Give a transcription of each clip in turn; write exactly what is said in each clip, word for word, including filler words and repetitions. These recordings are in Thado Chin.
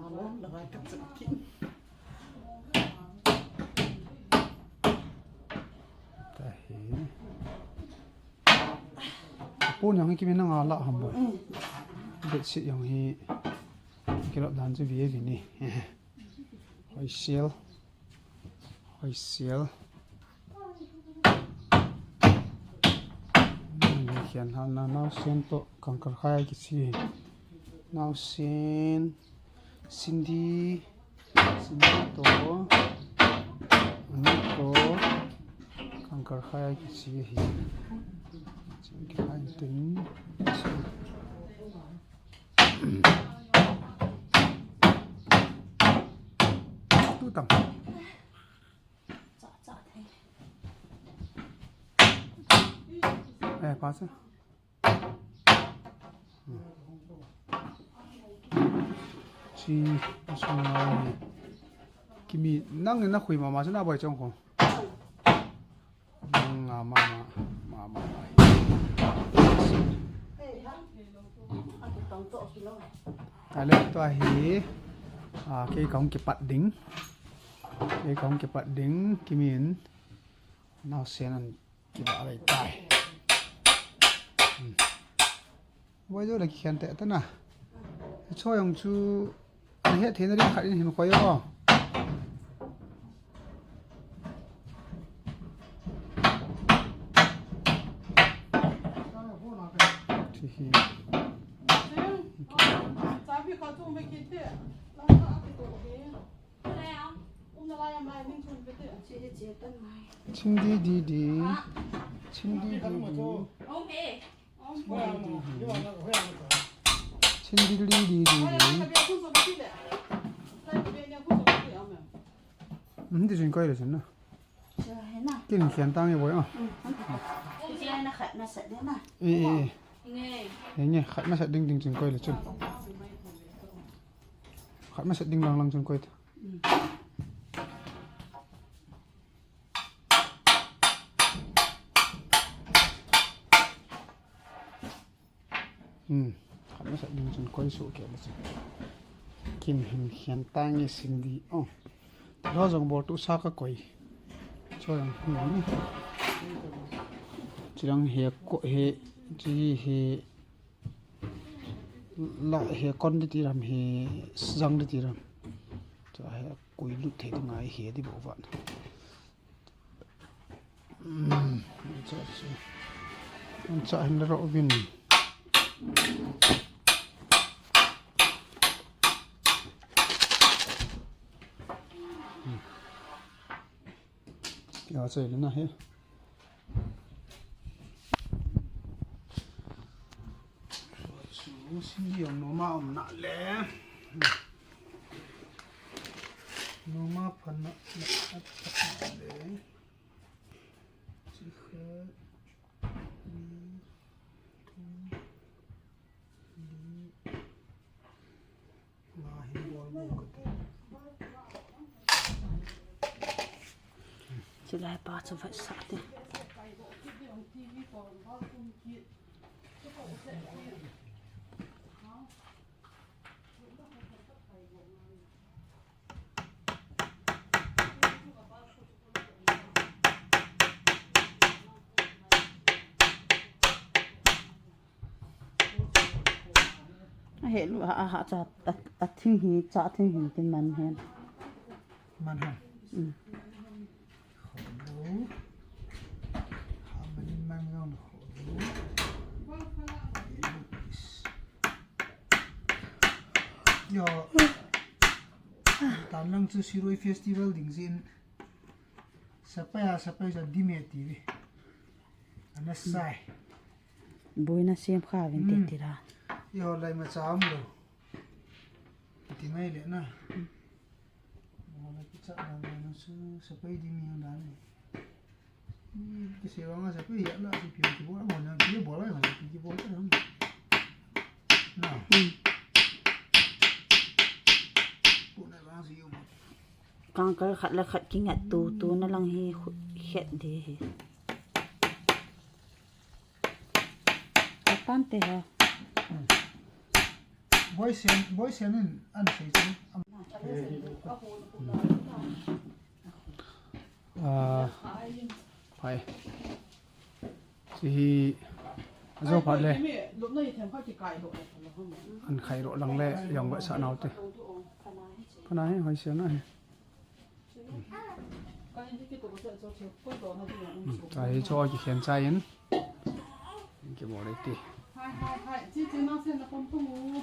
Alom, la ka chun kin. Tahi. Pon jong hi kimin nanga la ham boi. Bedsheet jong hi kilop dan chu vi vi ni. Hoisel. Hoisel. Ni khian hal na naosen to kangkal khai kichi. Naosen. Sindi, sindi to, ani to, kangkal khai kichi hi. Sindi khai tin. Tu tam. Eh, pasa. Chi, asung lai ni. Kimi, nang ni na khui mama chu na boi chong ko. Nang nga mama, mama, mama. Ale tua hi, a, kei kong kipat ding. Kei kong kipat ding, kimin. Naosen an Kiba lei tai. Hmm. Boi jo le kikhen te ta na. Cho jong chu ana het theina ding khat in hin koi o. Chi hi. Chabi kha chung be kit te. Lang kha a kito ke. Ching di di di. Ching di di di. Ching di di di di di. Hmm, di ching koi le ching na. Kin khian tang e boi a. Eh, eh. Nge, khat masa ding ding ching koi le chun. Khat masa ding lang lang chun koi ta. Hmm. Khat masa ding chun koi su ke masa. Kin hin khian tang e sin di. Oh. Lo jong bol tu sa ka koi. Cho jong. Hmm. Chilang he ko he chi he La he kon di ti ram he jang di ti ram. Cha he kui lut the di ngai he di bo van. Hmm, cha cha. An cha hin ro vin. Hmm. Tia chai le na he. Chu sin di jong noma um na le. Noma phan na, na, na, na le. Chi khat, ni, thum, li. Chilai pa chu vet sah te. A he lu a, a ha cha, a, a thing hi, cha thing hi tin man hen. Man hen. Mm. Kho lo. Ha man in man ngon kho lo. Yo. Tan lang chu Shirui Festival ding jin. Sapai a, sapai ja dime ti ve. Ana sai. Boina sem kha vin te tira. Yo lai ma cha um lo. Ti ngai le na. Mo la ki cha dan na su sapai di mi dan ni. Ki se wa nga sapai ya la ki pi ki bol mo na ki bol la ki ki bol la. Na. Pu na wa si yo. Kangkal khat le khat kingat tu, tu na lang hi khu-, het di hi. Atan te ha. Boysen, Boysen in an sei chu. Ah, hai. Chi hi ajo phat le. An khai ro lang le, jong ba sa nau te. Pana hi, hoi sia na hi. Ka hin ki to ko se cho che ko to na ti na um. Ka hi cho ki khen cha in. Ki mo le ti. Hai, hai, hai. Chi, chi, nang sen na pom pom u.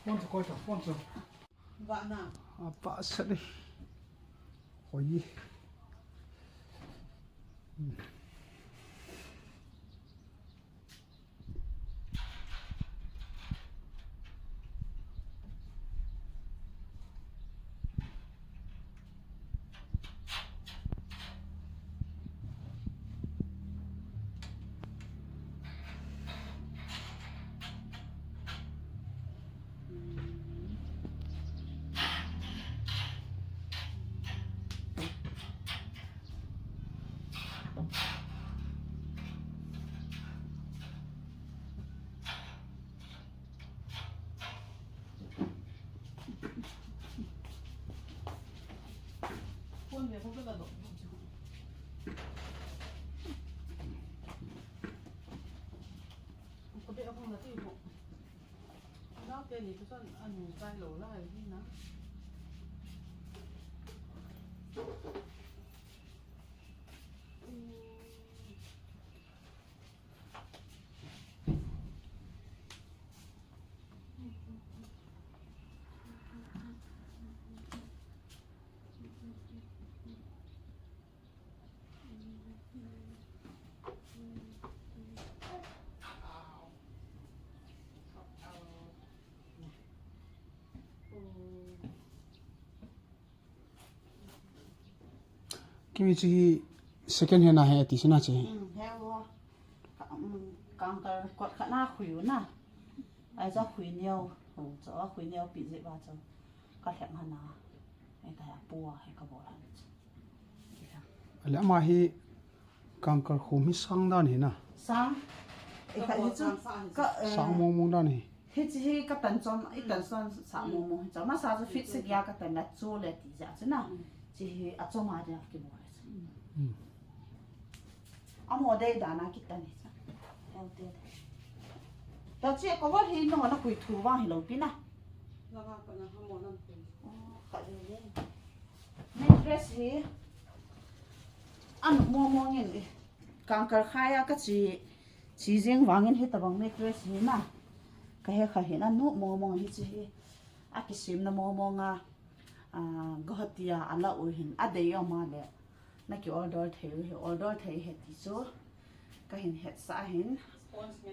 Pom cho ko to, pom cho. Ba na. Apa sa ni. Hoi. Phone ve phone ka la do. Ko be phone la ti ko. Naote ni chu chun anu chai lou lai hi na. Kimi chi hi second hand a he ti sina chi. Hmm, he wo. Ka, um, kangkal kot khat na khui u na. Ai cha khui neo. Ho cha khui neo pi je ba cha. Ka lhek hana. Ai ta ya pu a he ka bol han. Ale ama hi kangkal khum hi sang dan hi na. Sang. E ka hi chu ka, eh, sang mong mong dan hi. Hichi hi ka tan chom, i tan chom sa mong mong hi chu. Masa chu fit si gya ka tan na chu le ti ja chu na. Chi hi a chom a dia ki bol. Hmm. Amo dei dan a ki tan hi chu. Eo te. Ta chi ko wa hi no na khui thu wa hi lo pi na. La ga ka na ha mo na khui. Oh, ka le le. Mattress hi anu mong mong in, eh, kangkal khai a ka chi, chi jing vangin hitabang mattress hi na. Ka he kha hi na nu mong mong hi chi hi. A kisim na mong mong a, ah, Guwahati a ala u hin a dei o ma le. Na ki order thei u hi, order thei he ti chu. Ka hin hetsah hin.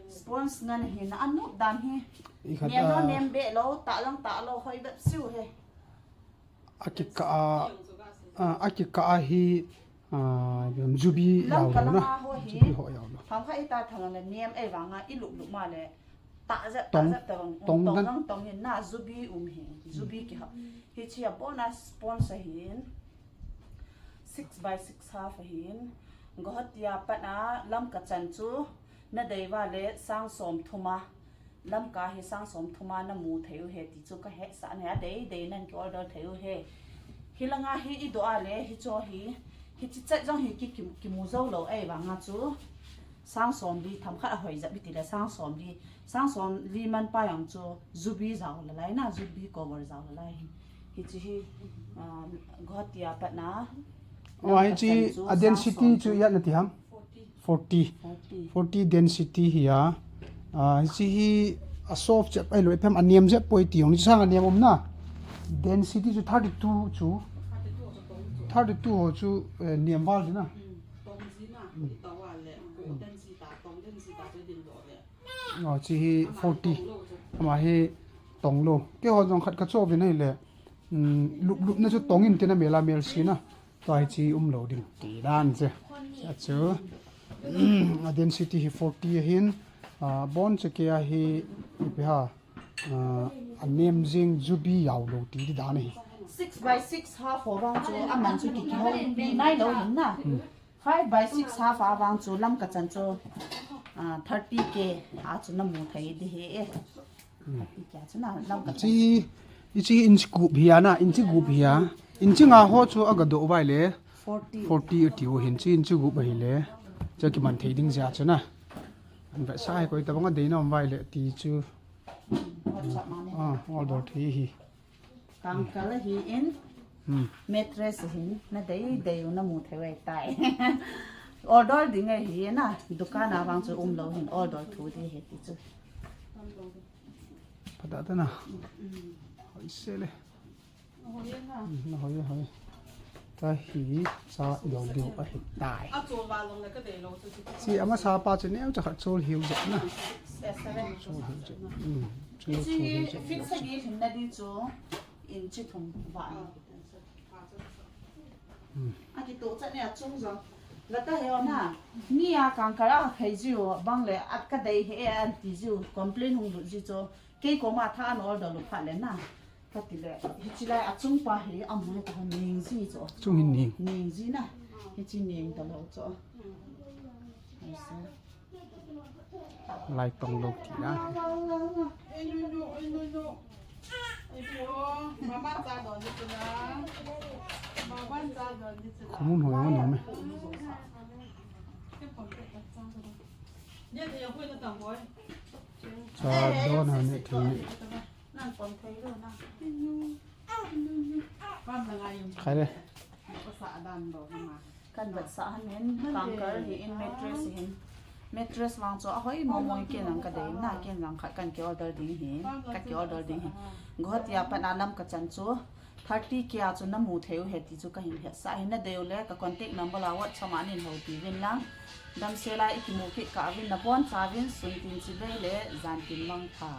Sponge ngan hin a nu dan hi. I khat nem lo, a nem be lo, ta lang ta lo, hoi bep siu he. A kika a, a, a kika a hi, a, zubi lam yau ka lo na. Lama ho hi. Zubi ho yau lo. Pham kha i ta thang le nem ei vanga i lup lup ma le. Ta zet, ta zet ta vang, tong tong dan. Tong tong hin na zubi um hi. Zubi ki ha. Hi chi a bonus sponge hin. Six by six half hin. Guwahati a pat a lam ka chan chu na dei va le sang som thum a. Lamka hi sang som thum a na mu thei u he ti chu ka hetsah na a dei dei nan ki order thei u he. Hi langa hi i do a le hi cho hi, hi chi chet jong hi ki, ki, ki mu zo lo ei vanga chu. Sang som li tham khat a hoi jep hi ti le sang som li, sang som li man pa jong chu zubi jao la lai na, zubi cover jao la lai hi. Hi chi hi, ah, Guwahati a pat na. Oh, hi chi a density chu ya na ti ham? Forty. Forty. Forty density hi a. Ah, hichi hi a soft jep ai lo, iphem a niam jep poi ti hong ni sang a niam um na. Density chu thirty-two chu. Thirty-two ho chu, eh, niam val di na. Hmm. Tong ji na, hmm, i ta wa le, hmm, density ta, tong density ta chu din do le. Oh, chi hi forty. Ama hi tong lo. Keiho jong khat ka cho vin ahile. Hmm, lup lup na chu tong in ti na mel a mel si na. Tua hi chi um lo ding ti dan che. A chu, a density hi forty ahin, a, bon che kei a hi, ipi ha, a, a nem jing zubi yau lo ti di dan ahi. Six by six half ho vang chu, a man chu ki, ki ho pi nai lo hin na. Hmm. Five by six half a vang chu, lam ka chan chu, a, thirty K a chu na mu thei di hi e. Ati kya chu na, lam ka chi, ichi inch gup hi a na, inch gup hi a. Inch nga ho chu aga do vai le. Forty. Forty ati u hin chi inch gup ahi le. Cha kiman thei ding jia chu na. An va sa hai koi tabang a dei na um vai le ti chu. WhatsApp ma ne. Ah, order thei hi. Kangkal hi in. Hmm. Mattress hin na dei dei u na mu thei vai tai. Order ding ahi na. Dukan a vang chu um lo hin order thu di he ti chu. Phatah tah na. Hoi se le. Hoi na. Hmm, na hoi, hoi. Tahi cha deu deu ahi tai. A chol va long le ka dei lo chu. Chi ama sa pa chu neo cha khat chol hiu je na. Yes, seven. Chol hiu je. Hmm. Chol, chi chol hiu je. Fix a gi hin na di chu. Inch thum va. Hmm. A kitoh chat ne a chung jong. Lata he ona. Ni a kangkal a khai jiu bang le at ka dei he an ti jiu complain hung lut ji chu. Kei koma tha an order lut phat le na. Ka ti le. Hichi lai a chung pa hi a mai ta ning ji chu. Chung hin ning. Ning ji na. Hichi ning ta lo chu. Ai sa. Lai tong lo ti na. Khumun hoi ngon ngon me. Cha don ha ne thei ne. Khai le. Kan vat sa han in, kangkal hi in, mattress hin. Mattress vang chu ahoi mo mo, ken jang ka dei na, ken jang khat kan ki order ding hi, ka ki order ding hi. Guwahati a pat a lam ka chan chu thirty K a chu na mu thei u he ti chu ka hin hetsah hi, na dei u le ka contact number a WhatsApp a nin hou ti vin lang. Damsel a i kimu kit kah uvin, na boncha uvin, sun tin chibai le jan tin mangpha.